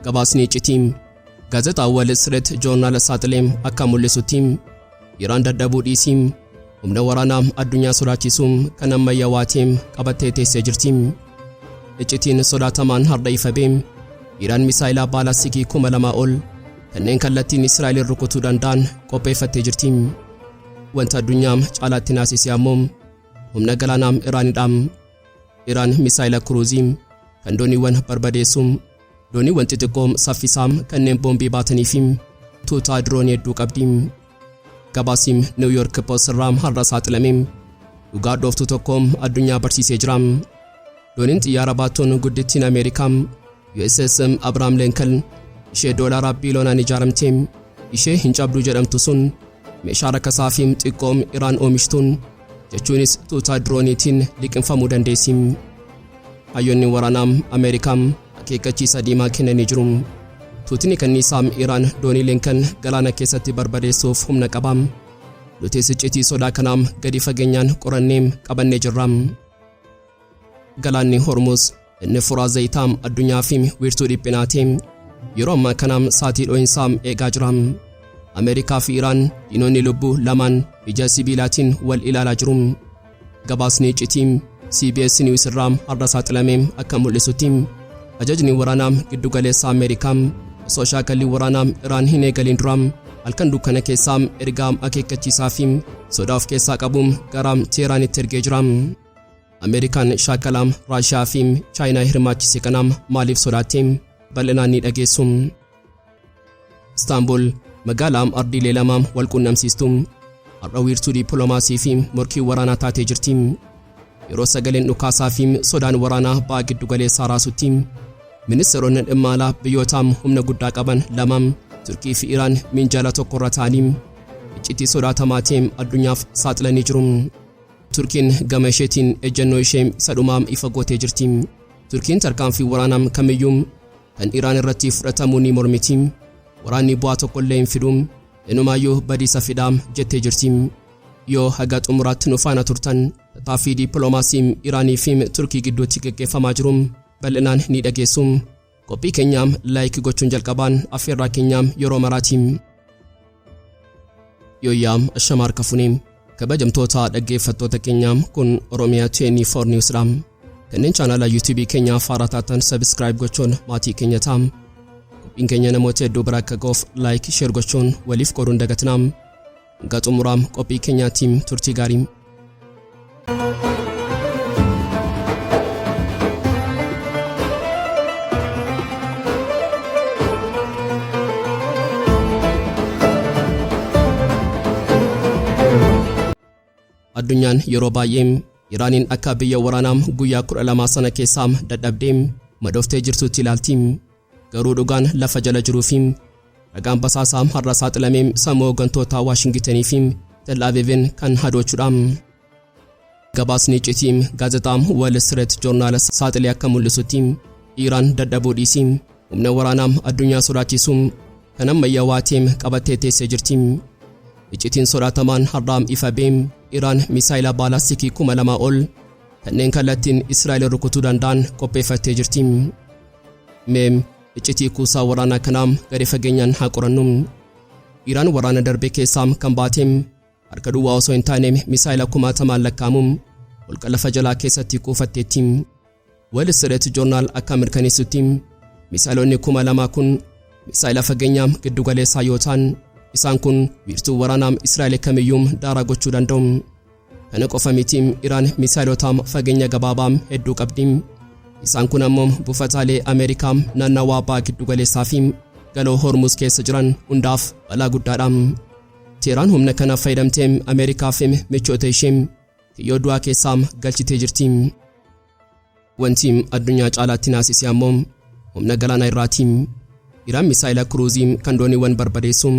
Gabaasni iccitii gaazexaa Wall Street Journal saaxileem akka mul'isutti, Iraan dadhabuu dhiisii humna waraanaa addunyaa sodaachisuun kan ammayyaawaa ta'e qabattee teessee jirti. Iccitiin sodaatamaan har'a ifa ba'e, Iraan misaayilaa baalastikii 2000 ol kanneen kallattiin Israa'el rukutuu danda'an qopheeffattee jirti. Wanta addunyaa caalaatti naasise ammoo humna galaanaa Iraanidha. Iraan misaayila kuruuzii kan dooniiwwan barbadeessu, dooniiwwan xixiqqoo saffisaa kanneen boombii baatanii fi tuutaa diroonii hedduu qabdi. Gabaasni New York Post irraa har'a saaxilame dhugaa dhooftuu tokko addunyaa barsiisee jira. Dooniin xiyyaara baattuun guddittiin Ameerikaa USS Abraham Lincoln, ishee doolaara biiliyoonaan ijaaramte, ishee hin cabduu jedhamtu sun, meeshaa rakasaa fi xiqqoo Iraan oomishtuun, jechuunis tuutaa dirooniitiin liqinfamuu dandeessi. Hayyoonni waraanaa Ameerikaa akeekkachiisa diimaa kennanii jiru. Tuutni kanniisaa Iraan doonii Lincoln galaana keessatti barbadeessuuf humna qaba. Nutis iccitii sodaa kanaa gadi fageenyaan qorannee qabannee jirra. Galaanni Hormuz inni furaa zayitaa addunyaa fi wiirtuu dhiphinaati, yeroo ammaa kana saatii dho'insaa eegaa jira. Ameerikaa fi Iraan, diinonni lubbuu lamaan, ija sibiilaatiin wal ilaalaa jiru. Gabaasni iccitii CBS News irraa har'a saaxilame akka mul'isutti, ajajni waraanaa giddugaleessa Ameerikaa osoo shaakalli waraanaa Iraan hin eegalin dura halkan dukkana keessaa ergaa akeekkachiisaa fi sodaa of keessaa qabu gara Teeraanitti ergee jira. Ameerikaan shaakala Raashiyaa fi Chaayinaa hirmaachise kana maaliif sodaatte? Bal'inaan ni dhageessu. Istaanbul, magaalaa ardiilee lama wal qunnamsiistu, har'a wiirtuu dippiloomaasii fi morkii waraanaa taatee jirti. Yeroo sagaleen dhukaasaa fi sodaan waraanaa ba'a giddu galeessaa raasutti, ministeeronni dhimma alaa biyyoota humna guddaa qaban lama, Turkii fi Iraan, minjaala tokkorra ta'anii iccitii sodaatamaa ta'e addunyaaf saaxilanii jiru. Turkiin gama isheetiin ejjennoo ishee isa dhumaa ifa gootee jirti. Turkiin tarkaanfii waraanaa kamiyyuu kan Iraan irratti fudhatamuu ni mormiti. Waraanni bu'aa tokkollee hin fidu, inumaayyuu badiisa fidaa jettee jirti. Yoo haga xumuraatti nu faana turtan, tattaaffii dippiloomaasii Iraanii fi Turkii gidduutti gaggeeffamaa jiru bal'inaan ni dhageessu. Qophii keenya like gochuun jalqabaan affeerraa keenya yeroo maraati. Yooyyaa, ashama harka funee, kabajamtoota dhaggeeffattoota keenya, kun Oromiyaa 24 News dha. Kanneen chaanaala YouTube keenya haaraa taatan subscribe gochuun maatii keenya ta'a. Qophiin keenya namoota hedduu bira akka ga'uuf like, share gochuun waliif qooduun dagatinaa. Hanga xumuraa qophii keenyaatiin turtii gaarii. Addunyaan yeroo baay'ee Iraaniin akka biyya waraanaa guyyaa 12 sana keessaa dadhabdee madooftee jirtutti ilaalti. Garuu dhugaan lafa jala jiruu fi ragaan basaasaa har'a saaxilamee sammuu hooggantoota Waashingitenii fi Tel Aviivin kan hadoochudha. Gabaasni iccitii gaazexaa Wall Street Journal saaxilee akka mul'isutti, Iraan dadhabuu dhiisii humna waraanaa addunyaa sodaachisu kan ammayyaawaa ta'e qabattee teessee jirti. Iccitiin sodaatamaan har'a ifa ba'e, Iraan misaayila baalastikii 2000 ol kanneen kallattiin Israa'el rukutuu danda'an qopheeffattee jirti. Mee iccitii kuusaa waraanaa kanaa gadi fageenyaan haa qorannu. Iraan waraana darbe keessaa kan baate harka duwwaa osoo hin taane misaayila kumaatamaan lakkaa'amu holqa lafa jalaa keessatti kuufatteetti. Wall Street Journal akka mirkaneessutti, misaayilonni 2000 kun misaayila fageenya giddugaleessaa yoo ta'an, isaan kun wiirtuu waraanaa Israa'el kamiyyuu daaraa gochuu danda'u. Kana qofa miti, Iraan misaayilota fageenya gabaabaa hedduu qabdi. Isaan kun ammoo buufataalee Ameerikaa naannawaa ba'a giddugaleessaa fi galoo Hormuz keessa jiran hundaaf balaa guddaadha. Teeraan humna kana fayyadamtee Ameerikaa fi michoota ishee kiyyoo du'aa keessaa galchitee jirti. Wanti addunyaa caalaatti naasise ammoo humna galaanaa irraati. Iraan misaayila kuruuzii kan dooniiwwan barbadeessu,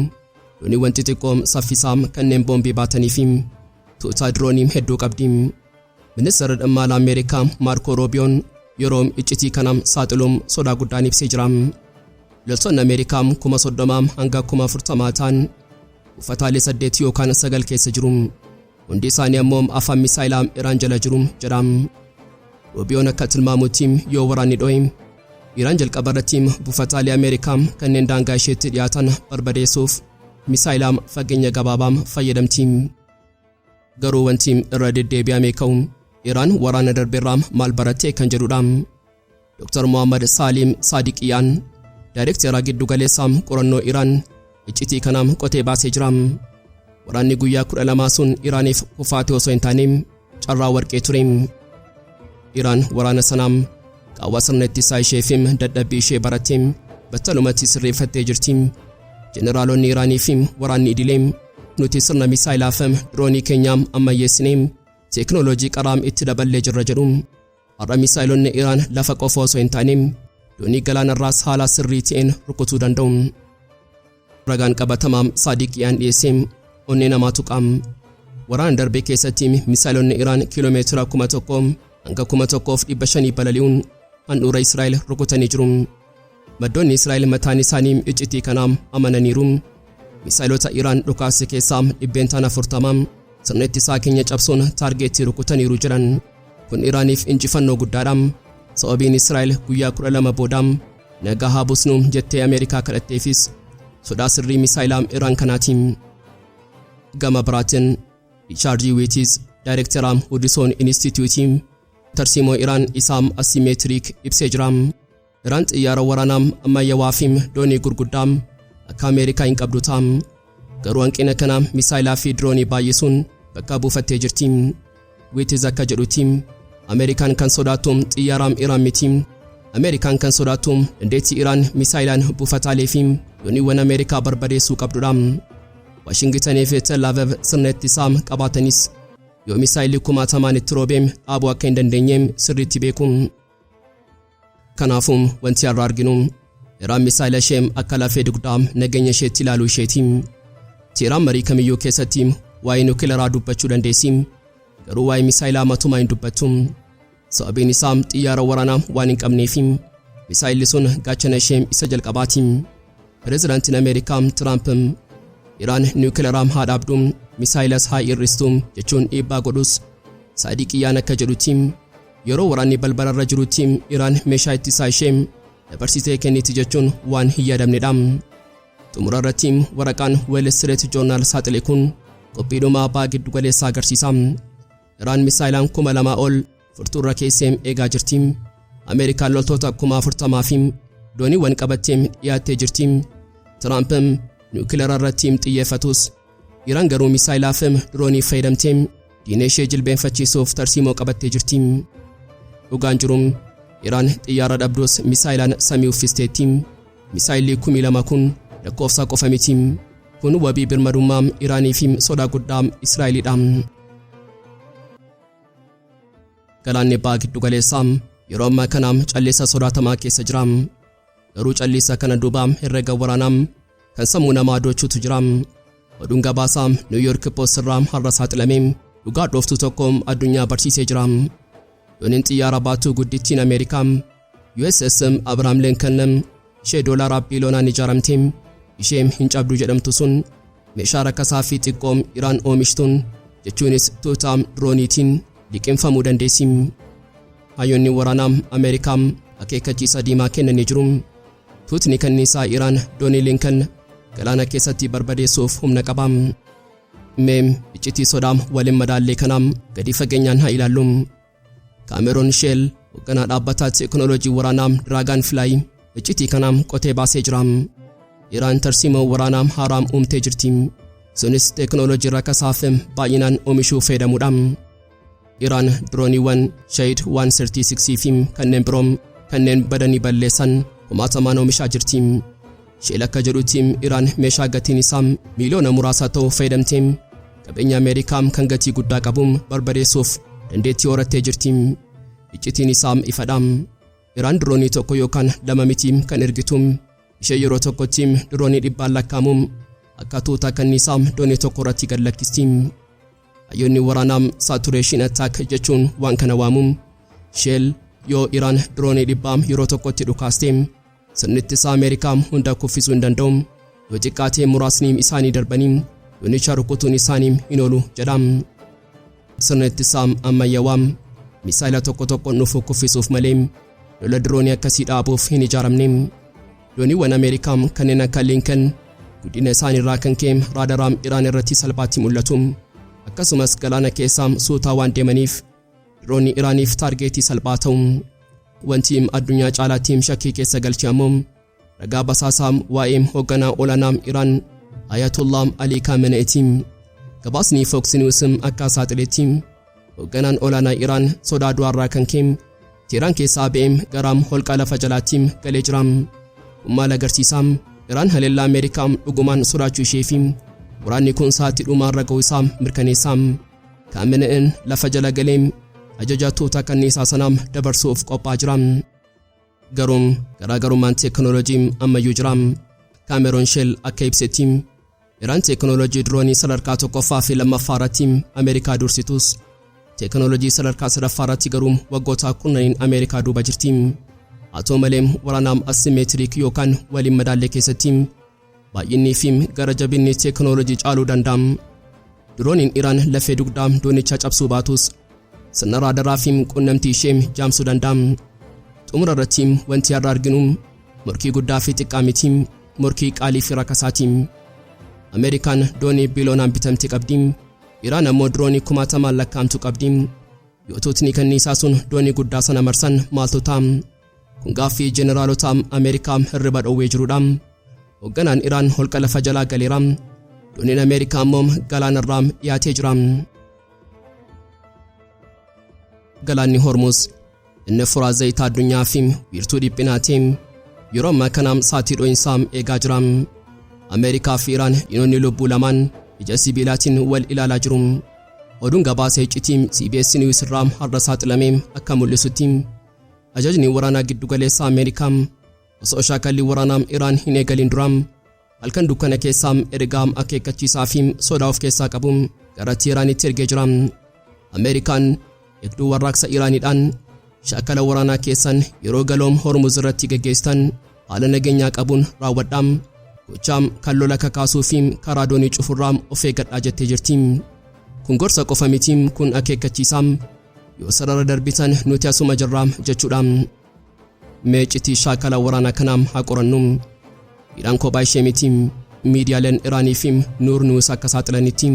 dooniiwwan xixiqqoo saffisaa kanneen boombii baatanii fi tuutaa diroonii hedduu qabdi. Ministeerri dhimma alaa Ameerikaa Maarkoo Roobiyoon yeroo iccitii kana saaxiluun sodaa guddaan ibsee jira. Loltoonni Ameerikaa 30,000 hanga 40,000 ta'an buufataalee saddeet yookaan sagal keessa jiru. Hundi isaanii ammoo afaan misaayilaa Iraan jala jiru jedha. Roobiyoon akka tilmaamutti, yoo waraanni dho'e Iraan jalqaba irratti buufataalee Ameerikaa kanneen daangaa isheetti dhiyaatan barbadeessuuf misaayilaam fageenya gabaabaam fayyadamti. Garuu wanti irra deddeebi'amee ka'u Iraan waraana darbeerraa maal baratte kan jedhudha. Dr. Muhammad Salim Saadiqiyaan, daayirektera giddu galeessaa qorannoo Iraan, iccitii kanaam qotee baasee jira. Waraanni guyyaa 12 sun Iraaniif kufaatee osoo hin taane carraa warqee ture. Iraan waraana sanaam qaawwa sirna ittisaa isheefim dadhabbii ishee barattee battalumatti sirreeffattee jirti. Jeneraalonni Iraanii fi waraanni idilee nuti sirna misaayilaafim diroonii keenyaam ammayyeessinee teeknooloojii qaraam itti daballee jirra jedhu. Har'a misaayilonni Iraan lafa qofa osoo hin taane doonii galaanarraas haala sirrii ta'een rukutuu danda'u. Ragaan qabatamaa Saadiqiyaan dhiyeessee onnee namaa tuqaam. Waraana darbe keessatti misaayilonni Iraan kiiloomeetira 1000 hanga 1500 balali'uun handhuura Israa'el rukutanii jiru. Maddoonni Israa'el mataan isaanii iccitii kanaam amananiiru. Misaayilota Iraan dhukaase keessaa 40% sirna ittisaa keenya cabsuun taargeetii rukutaniiru jedhan. Kun Iraaniif injifannoo guddaadha. Sababiin Israa'el guyyaa 12 booda nagaa haa buusnu jettee Ameerikaa kadhatteefis sodaa sirrii misaayilaa Iraan kanaatiin. Gama biraatiin Riichaard Wiitiz, daayirektera Hudson Institute, tarsiimoo Iraan isaam asymmetric ibsee jira. Iraan xiyyaara waraanaa ammayyaawaa fi doonii gurguddaa akka Ameerikaa hin qabdu ta'a. Garuu hanqina kana misaayilaa fi diroonii baay'isuun bakka buufattee jirti. Wiitiz akka jedhutti Ameerikaan kan sodaattu xiyyaara Iraan miti. Ameerikaan kan sodaattu dandeettii Iraan misaayilaan buufataalee fi dooniiwwan Ameerikaa barbadeessuu qabdudha. Waashingitanii fi Tel Aviv sirna ittisaa qabaatanis yoo misaayilli kumaatamaan itti roobeem dhaabuu akka hin dandeenye sirriitti beeku. Kanaafuu wanti har'a arginu Iraan misaayila ishee akka lafee dugdaa nageenya isheetti ilaaluu isheeti. Teeraan marii kamiyyuu keessatti waa'ee nukilaraa dubbachuu dandeessi. Garuu waa'ee misaayilaa matumaa hin dubbattu. Sababiin isaa xiyyaara waraanaa waan hin qabneefi misaayilli sun gaachana ishee isa jalqabaati. Pireezidaantiin Ameerikaa Tiraamp Iraan niwukilaraa haa dhaabdu, misaayilas haa hir'istu jechuun dhiibbaa godhus, Saadiqiyyaan akka jedhutti yeroo waraanni balbalarra jirutti Iraan meeshaa ittisaa ishee dabarsitee kenniti jechuun waan hin yaadamnedha. Xumura irratti waraqaan Wall Street Journal saaxile kun qophiidhuma abbaa giddu galeessaa agarsiisa. Iraan misaayilaan 2000 ol furtuurra keessee eegaa jirti. Ameerikaan loltoota 40,000 fi dooniiwwan qabattee dhiyaattee jirti. Tiraamp niwukilara irratti xiyyeeffatus Iraan garuu misaayilaa fi diroonii fayyadamtee diina ishee jilbeenfachiisuuf tarsiimoo qabattee jirti. Dhugaan jiru Iraan xiyyaara dhabdus misaayilaan samii uffisteetti. Misaayilli 2000 kun lakkoofsa qofa miti. Kun wabii birmadummaa Iraanii fi sodaa guddaa Israa'eliidha. Galaanni ba'a giddu galeessaa yeroo ammaa kana calleessa sodaatamaa keessa jira. Garuu calleessa kana duuba herrega waraanaa kan sammuu namaa doochuutu jira. Oduun gabaasaa New York Post irraa har'a saaxilame dhugaa dhooftuu tokko addunyaa barsiisee jira. Dooniin xiyyaara baattuu guddittiin Ameerikaa USS Abraham Lincoln ishee doolaara biiliyoonaan ijaaramte, ishee hin cabdu jedhamtu sun, meeshaa rakkasaa fi xiqqoo Iraan oomishtuun, jechuunis tuuta dirooniitiin liqimfamuu dandeessi. Hayyoonni waraanaa Ameerikaa akeekkachiisa diimaa kennanii jiru. Tuutni kanniisaa Iraan doonii Lincoln galaana keessatti barbadeessuuf humna qaba. Mee iccitii sodaa waliin madaallee kanaam gadi fageenyaan haa ilaallu. Kaameroon Sheel, hoogganaa dhaabbataa teeknooloojii waraanaa Dragonfly, iccitii kanaam qotee baasee jira. Iraan tarsiimoo waraanaa haaraam uumtee jirti. Sunis teeknooloojii rakkasaaf baay'inaan oomishuu fayyadamuudha. Iraan dirooniiwwan Shahed 136 fi kanneen biroo kanneen badanii balleessan kumaatamaan oomishaa jirti. Sheel akka jedhutti Iraan meeshaa gatiin isaa miiliyoona muraasa ta'u fayyadamtee qabeenya Ameerikaa kan gatii guddaa qabu barbadeessuuf dandeettii horattee jirti. Iccitiin isaa ifadha. Iraan diroonii tokko yookaan lama miti kan ergitu. Ishee yeroo tokkotti diroonii dhibbaan lakkaa'amu akka tuuta kanniisaa doonii tokko irratti gad lakkisti. Hayyoonni waraanaa saturation attack jechuun waan kana waamu. Sheel yoo Iraan diroonii 100 yeroo tokkotti dhukaaste sirni ittisaa Ameerikaa hunda kuffisuu hin danda'u. Yoo xiqqaatee muraasni isaanii darbanii doonicha rukutuun isaanii hin oolu jedha. Sirna ittisaa ammayyaawaa misaayila tokko tokkoon dhufu kuffisuuf malee Lola diroonii akkasii dhaabuuf hin ijaaramne. Dooniiwwan Ameerikaa kanneen akka Lincoln guddina isaaniirraa kan ka'e raadaraam Iraan irratti salphaatti mul'atu. Akkasumas galaana keessaa suutaa waan deemaniif diroonii Iraaniif taargeetii salphaa ta'u. Wanti addunyaa caalaatti shakkii keessa galche ammoo ragaa basaasaa waa'ee hoogganaa olaanaa Iraan Ayatollah Ali Khamenei'ti. Gabaasni Fox News akka saaxiletti hoogganaan olaanaa Iraan sodaa du'aarraa kan ka'e Teheraan keessaa ba'ee gara holqa lafa jalaatti galee jira. Kun maal agarsiisa? Iraan haleellaa Ameerikaa dhugumaan sodaachuu ishee fi waraanni kun sa'aatii dhumaarra ga'uu isaa mirkaneessa. Khameneiin lafa jala galee ajaja tuuta kanniisaa sanaa dabarsuuf qophaa'aa jira. Garuu garaagarummaan teekinooloojii ammayyuu jira. Kaameroon Sheel akka ibsetti Iraan teekinooloojii diroonii sadarkaa tokkoffaa fi lammaffaa irratti Ameerikaa dursitus, teekinooloojii sadarkaa sadaffaa irratti garuu waggoota 10n Ameerikaa duuba jirti. Haa ta'u malee, waraana asymmetric yookaan waliin madaallee keessatti baay'innii fi gara jabinni teekinooloojii caaluu danda'a. Dirooniin Iraan lafee dugdaa doonichaa cabsuu baatus, sirna raadaraa fi qunnamtii ishee jaamsuu danda'a. Xumura irratti wanti har'a arginu morkii guddaa fi xiqqaa miti, morkii qaalii fi rakasaati. Ameerikaan doonii biiloonaan bitamte qabdi. Iraan ammoo diroonii kumaatamaan lakkaa'amtu qabdi. Yoo tuutni kanniisaa sun doonii guddaa sana marsan maaltu ta'a? Kun gaaffii jeneraalota Ameerikaa hirriba dhoowwee jirudha. Hoogganaan Iraan holqa lafa jalaa galeera. Dooniin Ameerikaa ammoo galaanarraa dhiyaatee jira. Galaanni Hormuz inni furaa zayitaa addunyaa fi wiirtuu dhiphinaati. Yeroo ammaa kana sa'aatii dho'insaa eegaa jira. Ameerikaa fi Iraan, diinonni lubbuu lamaan, ija sibiilaatiin wal ilaalaa jiru. Oduun gabaasa iccitii CBS News irraa har'a saaxilame akka mul'isutti, ajajni waraanaa giddugaleessa Ameerikaa osoo shaakalli waraanaa Iraan hin eegalin dura halkan dukkana keessaa ergaa akeekkachiisaa fi sodaa of keessaa qabu gara Teeraanitti ergee jira. Ameerikaan eegduu warraaqsa Iraaniidhaan, "Shaakala waraanaa keessan yeroo galoom Hormuz irratti geggeessitan haala nageenyaa qabuun raawwadhaa. Gochaa kan lola kakaasuu fi karaa doonii cufurraa of eeggadhaa," jettee jirti. Kun gorsa qofa miti, kun akeekkachiisaa. Yoo sarara darbitan nuti asuma jirra jechuudha. Mee iccitii shaakala waraanaa kanaa haa qorannu. Iraan kophaa ishee miti. Miidiyaaleen Iraanii fi Noor News akka saaxilanitti,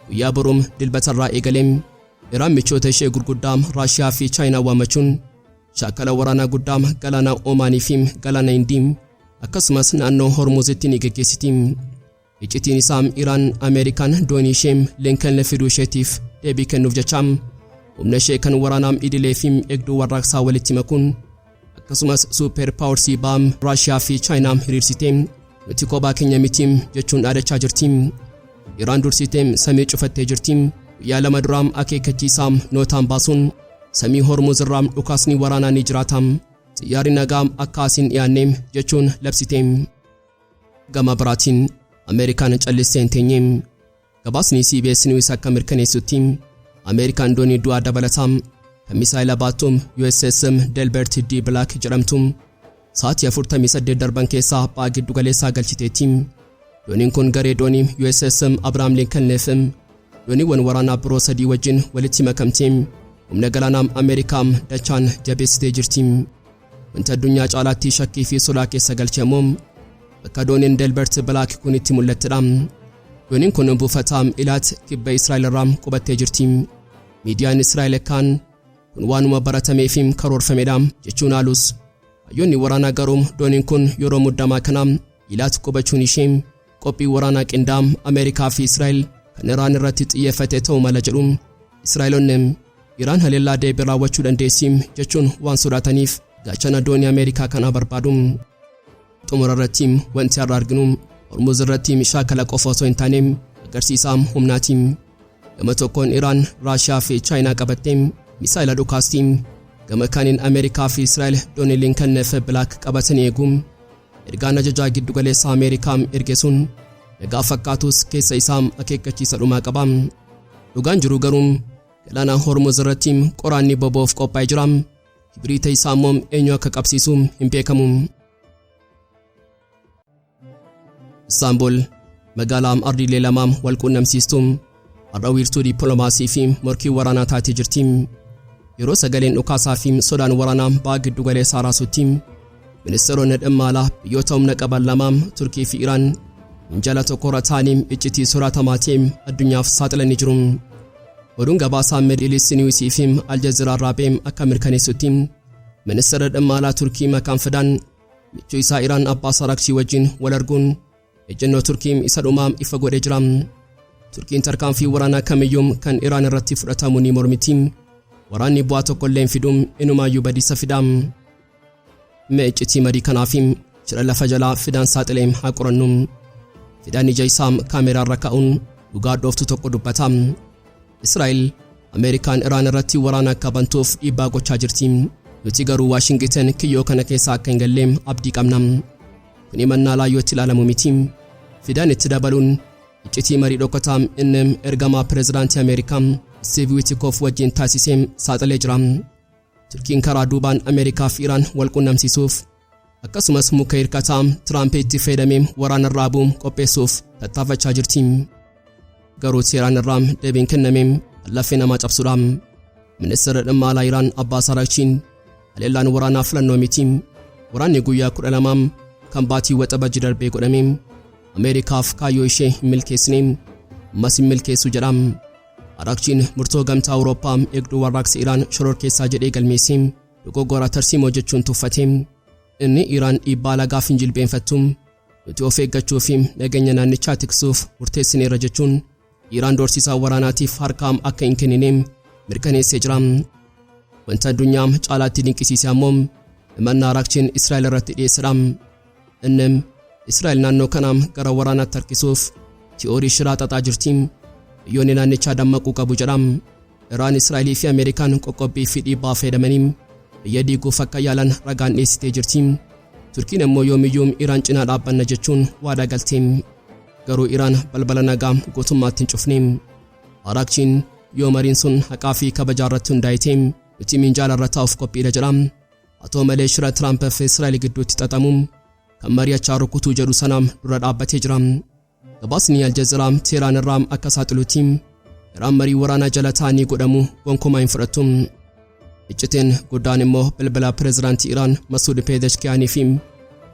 guyyaa boruum Dilbatarraa eegalee Iraan michoota ishee gurguddaa Raashiyaa fi Chaayinaa waammachuun shaakala waraanaa guddaa galaana Omaanii fi galaana Hindii akkasumas naannoo Hormuzitti ni geggeessiti. Iccitiin isaa Iraan Ameerikaan doonii ishee Lincoln fiduu isheetiif deebii kennuuf jecha humna ishee kan waraanaa idilee fi eegduu warraaqsaa walitti makuun, akkasumas super powers baam Raashiyaa fi Chaayinaa hiriirsitee "Nuti kophaa keenya miti" jechuun dhaadachaa jirti. Iraan dursitee samii cufattee jirti. Guyyaa 2 duraa akeekkachiisaa nootaan baasuun, "Samii Hormuz irraa dhukaasni waraanaa ni jiraata. Xiyyaarri nagaa akka asiin dhiyaanne," jechuun labsite. Gama biraatiin Ameerikaan callistee hin teenye. Gabaasni CBS News akka mirkaneessutti, Ameerikaan doonii du'aa dabalataa kan misaayila baattu USS Delbert D. Black jedhamtu sa'aatii 48 darban keessaa ba'a giddu galeessaa galchiteetti. Dooniin kun garee doonii USS Abraham Lincoln fi dooniiwwan waraanaa biroo sadii wajjin walitti makamtee humna galaanaa Ameerikaa dachaan jabeessitee jirti. Wanti addunyaa caalaatti shakkii fi sodaa keessa galche immoo bakka dooniin Delbert Black kun itti mul'attedha. Dooniin kun buufata Ilaat kibba Israa'el irraa qubattee jirti. Miidiyaan Israa'el kaan "Kun waanuma baratamee fi karoorfamedha" jechuun haalus, hayyoonni waraanaa garuu dooniin kun yeroo muddamaa kana Ilaat qubachuun ishee qophii waraanaa qindaa'aa Ameerikaa fi Israa'el kan Iraan irratti xiyyeeffate ta'uu mala jedhu. Israa'eloonni Iraan haleellaa deebii raawwachuu dandeessi jechuun waan sodaataniif gaachana doonii Ameerikaa kanaa barbaadu. Xumura irratti wanti har'a arginu Hormuz irratti shaakala qofa osoo hin taane agarsiisaa humnaati. Gama tokkoon Iraan Raashiyaa fi Chaayinaa qabattee misaayila dhukaasti. Gama kaaniin Ameerikaa fi Israa'el doonii Lincoln fi Black qabatanii eegu. Ergaan ajajaa giddugaleessa Ameerikaa erge sun nagaa fakkaatus keessa isaa akeekkachiisa dhumaa qaba. Dhugaan jiru garuu galaana Hormuz irratti qoraanni boba'uuf qophaa'ee jira. Kibriita isaa immoo eenyu akka qabsiisu hin beekamu. Istaanbul, magaalaa ardiilee lamaa wal quunnamsiistu, har'a wiirtuu dippiloomaasii fi morkii waraanaa taatee jirti. Yeroo sagaleen dhukaasaa fi sodaan waraanaa ba'a giddu galeessaa raasutti, ministeeronni dhimma alaa biyyoota humna qaban lamaa, Turkii fi Iraan, minjaala tokkorra ta'anii iccitii sodaatamaa ta'e addunyaaf saaxilanii jiru. Oduun gabaasaa Middle East News fi Aljazeeraa irraa ba'e akka mirkaneessutti, ministeerri dhimma alaa Turkii Hakaan Fidaan michuu isaa Iraan Abbaas Araakchii wajjin wal arguun ejjennoo Turkii isa dhumaa ifa godhee jira. Turkiin tarkaanfii waraanaa kamiyyuu kan Iraan irratti fudhatamu ni mormiti. Waraanni bu'aa tokko illee hin fidu, inumaayyuu badiisa fida. Mee iccitii marii kanaa fi shira lafa jalaa Fidaan saaxilee haa qorannu. Fidaan ija isaa kaameraa irra kaa'uun dhugaa dhooftu tokko dubbata. Israa'el Ameerikaan Iraan irratti waraana akka bantuuf dhiibbaa gochaa jirti. Nuti garuu Waashingitan kiyyoo kana keessa akka hin galle abdii qabna. Kun himannaa laayyootti ilaalamu miti. Fidaan itti dabaluun iccitii marii dhokataa inni ergamaa pireezidaantii Ameerikaa Steve Witkoff wajjin taasisee saaxilee jira. Turkiin karaa duubaan Ameerikaa fi Iraan wal qunnamsiisuuf, akkasumas muka hirkataa Tiraamp itti fayyadamee waraana irraa bu'u qopheessuuf tattaafachaa jirti. Garuu Teheraan irraa deebiin kenname lafee namaa cabsuudha. Ministeerri dhimma alaa Iraan Abbaas Araakchiin haleellaan waraanaa filannoo miti. Waraanni guyyaa 12 kan baatii Waxabajji darbee godhame Ameerikaaf kaayyoo ishee hin milkeessine, ammas hin milkeessu jedha. Araakchiin murtoo Gamtaa Awurooppaa Eegduu Warraaqsa Iraan shororkeessaa jedhee galmeesse dogoggora tarsiimoo jechuun tuffate. Inni Iraan dhiibbaa alagaaf hin jilbeenfattu, nuti of eeggachuu fi nageenya naannichaa tiksuuf murteessineerra jechuun Iraan doorsisaa waraanaatiif harkaa akka hin kennine mirkaneessee jira. Wanta addunyaa caalaatti dinqisiise ammoo himannaa Araakchiin Israa'el irratti dhiyeessedha. Inni Israa'el naannoo kanaa gara waraanaatti harkisuuf tiyoorii shiraa xaxaa jirti. Biyyoonni naannichaa dammaquu qabu jedha. Iraan Israa'elii fi Ameerikaan qoqqobbii fi dhiibbaa fayyadamanii biyya diiguuf akka yaalan ragaan dhiyeessitee jirti. Turkiin immoo yoomiyyuu Iraan cinaa dhaabbanna jechuun waadaa galte. Garuu Iraan balbala nagaa guutummaatti hin cufne. Araakchiin yoo mariin sun haqaa fi kabajaa irratti hundaa'e nuti minjaala irra taa'uuf qophiidha jedha. Haa ta'u malee, shira Tiraamp fi Israa'el gidduutti xaxamu kan mari'achaa rukutuu jedhu sana dura dhaabbatee jira. Gabaasni Aljazeeraa Teheraan irraa akka saaxilutti, Iraan marii waraanaa jala ta'anii godhamu gonkumaa hin fudhattu. Iccitiin guddaan immoo bilbila pireezidaantii Iraan Masuud Pezeshkiyaanii fi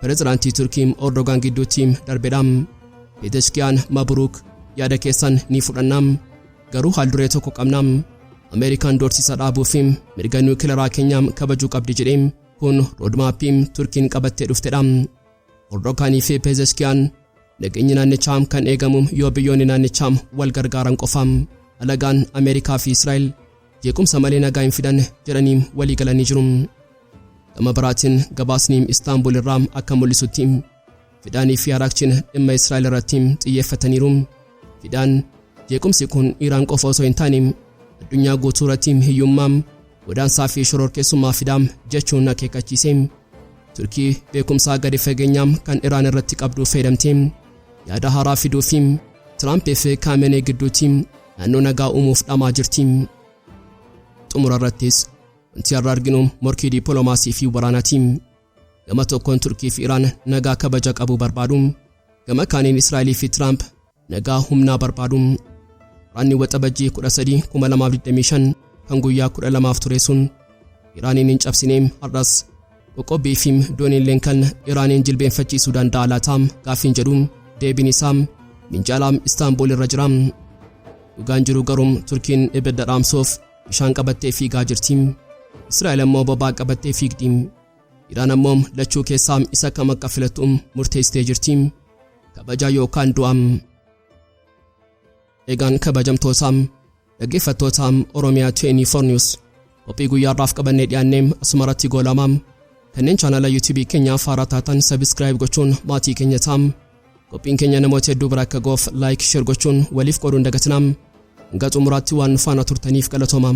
pireezidaantii Turkii Erdogaan gidduutti darbedha. Pezeshkiyaan "Mabruuk, yaada keessan ni fudhanna, garuu haal duree tokko qabna. Ameerikaan doorsisa dhaabuu fi mirga niwukilaraa keenya kabajuu qabdi" jedhee. Kun roadmapii Turkiin qabattee dhuftedha. Erdogaanii fi Pezeshkiyaan nageenyi naannichaa kan eegamu yoo biyyoonni naannichaa wal gargaaran qofa. Alagaan Ameerikaa fi Israa'el jeequmsa malee nagaa hin fidan jedhanii walii galanii jiru. Gama biraatiin gabaasni Istaanbul irraa akka mul'isutti, Fidaanii fi Araakchiin dhimma Israa'el irratti xiyyeeffataniiru. Fidaan jeequmsi kun Iraan qofa osoo hin taane addunyaa guutuu irratti hiyyummaa, godaansaa fi shororkeessummaa fidaa jechuun akeekkachiise. Turkii beekumsaa gadi fageenyaa kan Iraan irratti qabdu fayyadamtee yaada haaraa fiduu fi Tiraampii fi Kaamenee gidduutti naannoo nagaa uumuuf dhamaa jirti. Xumura irrattis wanti har'a arginu morkii dippiloomaasii fi waraanaati. Gama tokkoon Turkii fi Iraan nagaa kabaja qabu barbaadu. Gama kaaniin Israa'elii fi Tiraamp nagaa humnaa barbaadu. Waraanni Waxabajjii 13 2025 kan guyyaa 12f ture sun Iraaniin hin cabsine. Har'as qoqqobbii fi dooniileen kan Iraaniin jilbeenfachiisuu danda'a laata gaaffiin jedhu, deebiin isaa minjaala Istaanbul irra jira. Dhugaan jiru garuu Turkiin ibidda dhaamsuuf bishaan qabattee fiigaa jirti. Israa'el immoo bobaa qabattee fiigdi. Iraan ammoo lachuu keessaa isa kam akka filattu murteessitee jirti. Kabajaa yookaan du'a. Egaan kabajamtoota dhaggeeffattoota Oromiyaa 24 News, qophii guyyaa har'aaf qabannee dhiyaannee asuma irratti goolama. Kanneen chaanala YouTube keenyaaf haaraa taatan subscribe gochuun maatii keenya ta'aa. Qophiin keenya namoota hedduu bira akka ga'uuf like, share gochuun waliif qooduun dagatinaa. Hanga xumuraatti waan nu faana turtaniif galatooma.